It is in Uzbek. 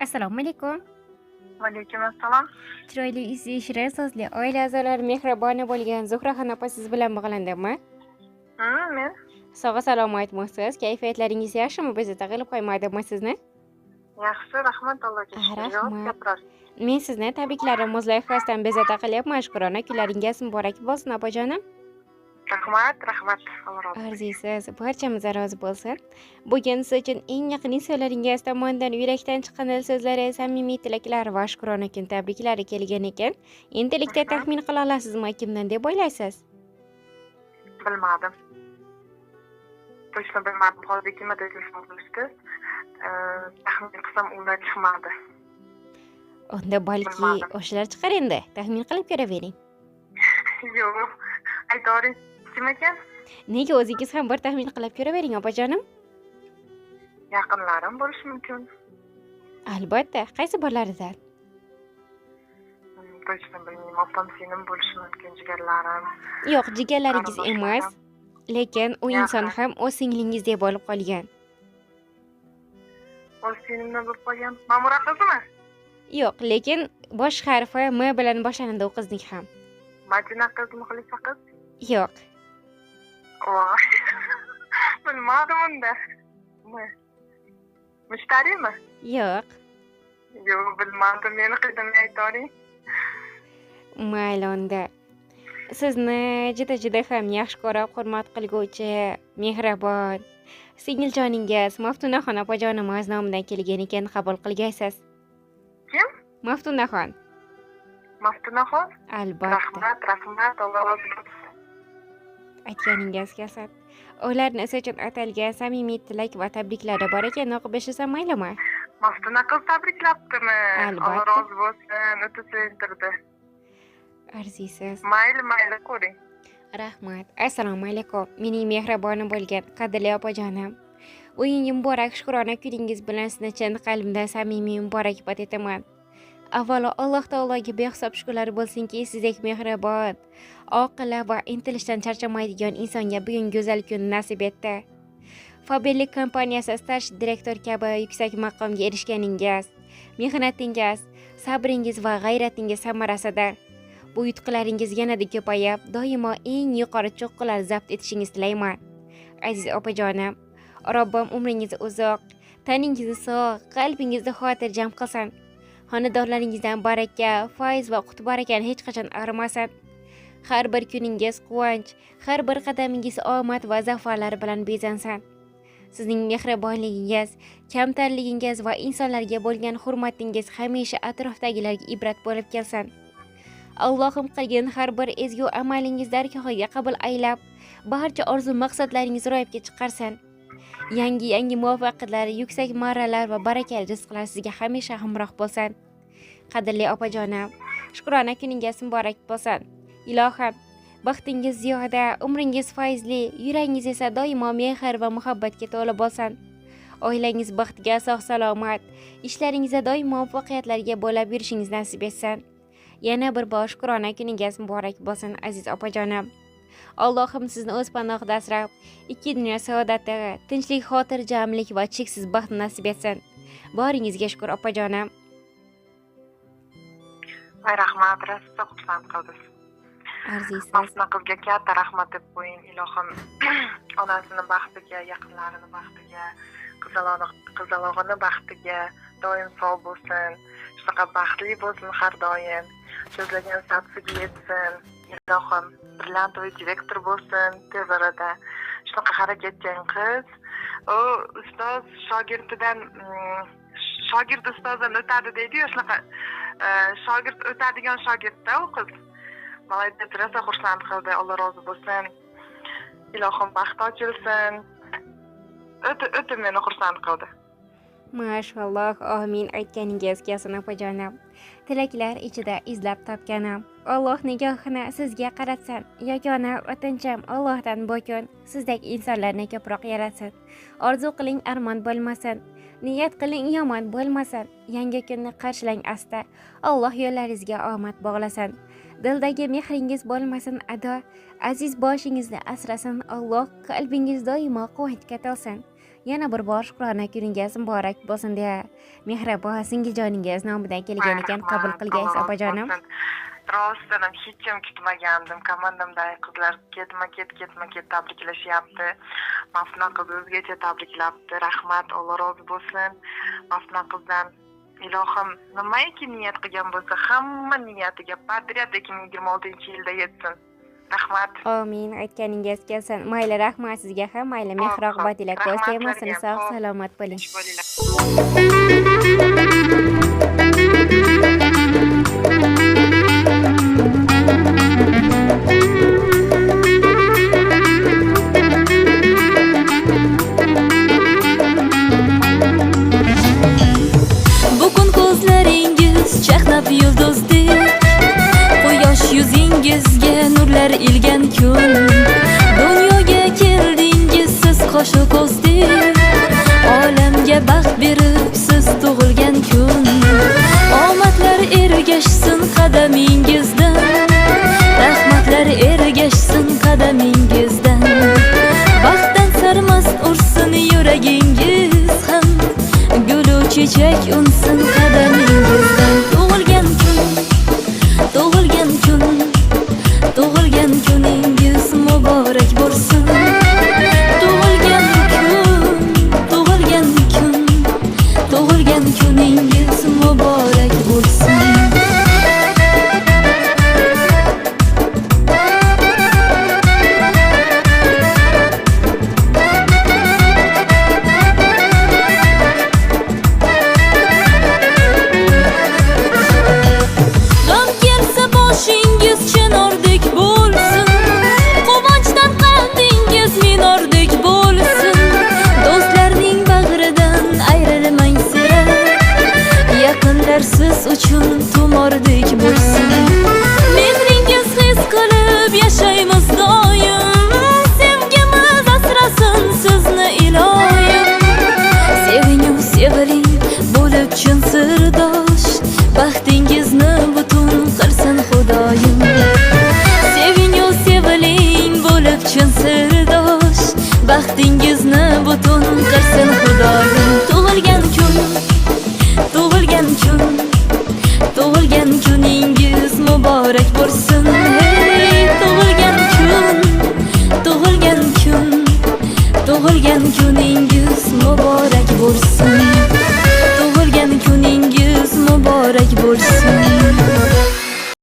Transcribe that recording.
Assalomu alaykum. Vaalaykum assalom. Chiroyli, yuzli, shirin so'zli, oila a'zolari mehriboni bo'lgan Zuhraxon opa siz bilan bog'landimmi? Men. Sog' salomatmisiz? Kayfiyatlaringiz yaxshimi? Bezovta qilib qo'ymadimmi sizni? Yaxshi, rahmat, Allohga shukr. Rahmat. Gapirasiz. Men sizni tabriklarimiz loyihasidan bezovta qilyapman. Shukrona kunlaringiz muborak bo'lsin, opajonim. Rahmat, rahmat. Alloh rozi bo'lsin. Arziysiz, barchamiz rozi bo'lsin. Bugun siz uchun eng yaqin insonlaringiz tomonidan yurakdan chiqqan dil so'zlari, samimiy tilaklar va shukrona kun tabriklari kelgan ekan. Endilikda taxmin qila olasizmi, kimdan deb o'ylaysiz? Bilmadim. Точно bilmadim. Hozir kimada telefon qilishdi. Taxmin qilsam, ular chiqmadi. Unda balki Bilmadim. o'shalar chiqar endi. Taxmin qilib ko'ravering. Yo'q. Aytovering, kim ekan? Nega o'zingiz ham bir taxmin qilib ko'ravering, opajonim? Yaqinlarim bo'lishi mumkin. Albatta, qaysi birlaridan? Точно bilmayman. Opam, singlim bo'lishi mumkin, jigarlarim. Yo'q, jigarlaringiz emas, Qarindoshlarim. Lekin u inson Yaqin. ham o'z singlingizdek bo'lib qolgan. O'z singlimdan bo'lib qolgan. Ma'mura qizmi? Yo'q, lekin bosh harfi M bilan boshlanadi u qizning ham. Madina qiz, Muxlisa qiz? Yo'q. Voy. Bilmadim unda. M. Mushtariymi? Yo'q. Yo'q, bilmadim. Meni qizim, aytovering. Mayli unda. Sizni juda-juda ham yaxshi ko'rib, hurmat qilguvchi, mehribon singiljoningiz Maftunaxon opajonimiz nomidan kelgan ekan, qabul qilgaysiz. Kim? Maftunaxon. Maftunaxon? Albatta. Rahmat, rahmat. Alloh rozi bo'lsin. Aytganingiz kelsin. Ularni siz uchun atalgan samimiy tilak va tabriklari bor ekan, o'qib eshitsam maylimi? Maftuna qiz tabriklabdimi? Albatta. Alloh rozi bo'lsin, o'ta sevintirdi. Arziysiz. Mayli, mayli, ko'ring. Rahmat. Assalomu alaykum. Mening mehribonim bo'lgan qadrli opajonim. Bugungi muborak shukrona kuningiz bilan sizni chin qalbimdan samimiy muborakbod etaman. Avvalo Alloh taologa behisob shukrlar bo'lsinki, sizdek mehribon, oqila va intilishdan charchamaydigan insonga bugun go'zal kun nasib etdi. Faberlic kompaniyasi старший direktor kabi yuksak maqomga erishganingiz, mehnatingiz, sabringiz va g'ayratingiz samarasidir. Bu yutuqlaringiz yanada ko'payib, doimo eng yuqori cho'qqilar zabt etishingizni tilayman. Aziz opajonim, Robbim umringizni uzoq, taningizni sog', qalbingizni xotirjam qilsin. Xonadonlaringizdan baraka, fayz va qut barakani hech qachon arimasin. Har bir kuningiz quvonch, har bir qadamingiz omad va zafarlar bilan bezansin. Sizning mehribonligingiz, kamtarligingiz va insonlarga bo'lgan hurmatingiz hamisha atrofdagilarga ibrat bo'lib kelsin. Allohim qilgan har bir ezgu amalingiz dargohiga qabul aylab, barcha orzu maqsadlaringiz ro'yobga chiqarsin. Yangi-yangi muvaffaqiyatlar, yuksak marralar va barakali rizqlar sizga hamisha hamroh bo'lsin. Qadrli opajonim, shukrona kuningiz muborak bo'lsin. Ilohim, baxtingiz ziyoda, umringiz fayzli, yuragingiz esa doimo mehr va muhabbatga to'la bo'lsin. Oilangiz baxtiga, sog' salomat, ishlaringizda doimo muvaffaqiyatlarga bo'lab yurishingiz nasib etsin. Yana bir bor shukrona kuningiz muborak bo'lsin, aziz opajonim. Allohim sizni o'z panohida asrab, ikki dunyo saodati, tinchlik, xotirjamlik va cheksiz baxt nasib etsin. Boringizga shukur, opajonim. Voy, rahmat, rosa xursand qildingiz. Arziysiz. Maftuna qizga katta rahmat deb qo'ying. Ilohim onasini baxtiga, yaqinlarini baxtiga, qizalog'ini baxtiga doim sog' bo'lsin. Shunaqa baxtli bo'lsin har doim. Ko'zlagan sapsiga yetsin. Ilohim бриллиантовый direktor bo'lsin tez orada. Shunaqa harakatchan qiz. U ustoz shogirdidan, shogird ustozdan o'tadi deydi-yu, shunaqa shogird o'tadigan shogirdda u qiz. Молодец, rosa xursand qildi. Alloh rozi bo'lsin. Ilohim baxt ochilsin. O'ta o'ta meni xursand qildi. Mashalloh, amin, aytganingiz kelsin, opajonim. Tilaklar ichida izlab topganim. Alloh nigohini sizga qaratsin. Yagona o'tinchim Allohdan bu kun sizdek insonlarni ko'proq yaratsin. Orzu qiling, armon bo'lmasin. Niyat qiling, yomon bo'lmasin. Yangi kunni qarshilang asta. Alloh yo'llaringizga omad bog'lasin. Dildagi mehringiz bo'lmasin ado. Aziz boshingizni asrasin Alloh, qalbingiz doimo quvonchga to'lsin. Yana bir bor shukrona kuningiz muborak bo'lsin deya mehribon singiljoningiz nomidan kelgan ekan, qabul qilgaysiz opajonim. Rostdan ham hech kim kutmagandim. Komandamdagi qizlar ketma-ket tabriklashyapti. Maftuna qiz o'zgacha tabriklabdi. Rahmat, Alloh rozi bo'lsin. Maftuna qizdan ilohim nimaiki niyat qilgan bo'lsa, hamma niyatiga подряд 2026-yilda yetsin. Rahmat. Amin, aytganingiz kelsin. Mayli, rahmat sizga ham, mayli, mehr oqibatinglar ko'z tegmasin, sog' salomat bo'ling. Bugun ko'zlaringiz chaqnab yulduzdek, quyosh yuzingizga nurlar ilgan kun. Dunyoga keldingiz siz qoshu ko'zdek, olamga baxt berib siz tug'ilgan kun. Omadlar ergashsin qadamingizdan, rahmatlar ergashsin qadamingizdan. Baxtdan sarmast ursin yuragingiz ham, gulu chechak unsin qadamingizdan. Tug'ilgan kun, tug'ilgan kun, tug'ilgan kuningiz muborak bo'lsin. Tug'ilgan kun, tug'ilgan kun, tug'ilgan kuningiz muborak bo'lsin. G'am kelsa boshingiz chinordek bo'lsin, quvonchdan qalbingiz minordek bo'lsin. Do'stlarning bag'ridan ayrilmang sira, yaqinlar siz uchun tumordek bo'lsin. Mehringiz his qilib yashaymiz doim, sevgimiz asrasin sizni iloyim. Sevingu seviling bo'lib chin sirdosh, baxtingizni butun qilsin Xudoyim. Sevingu seviling bo'lib chin sirdosh, baxtingizni butun qilsin Xudoyim. Tug'ilgan kun, tug'ilgan kun, tug'ilgan kuningiz muborak bo'lsin.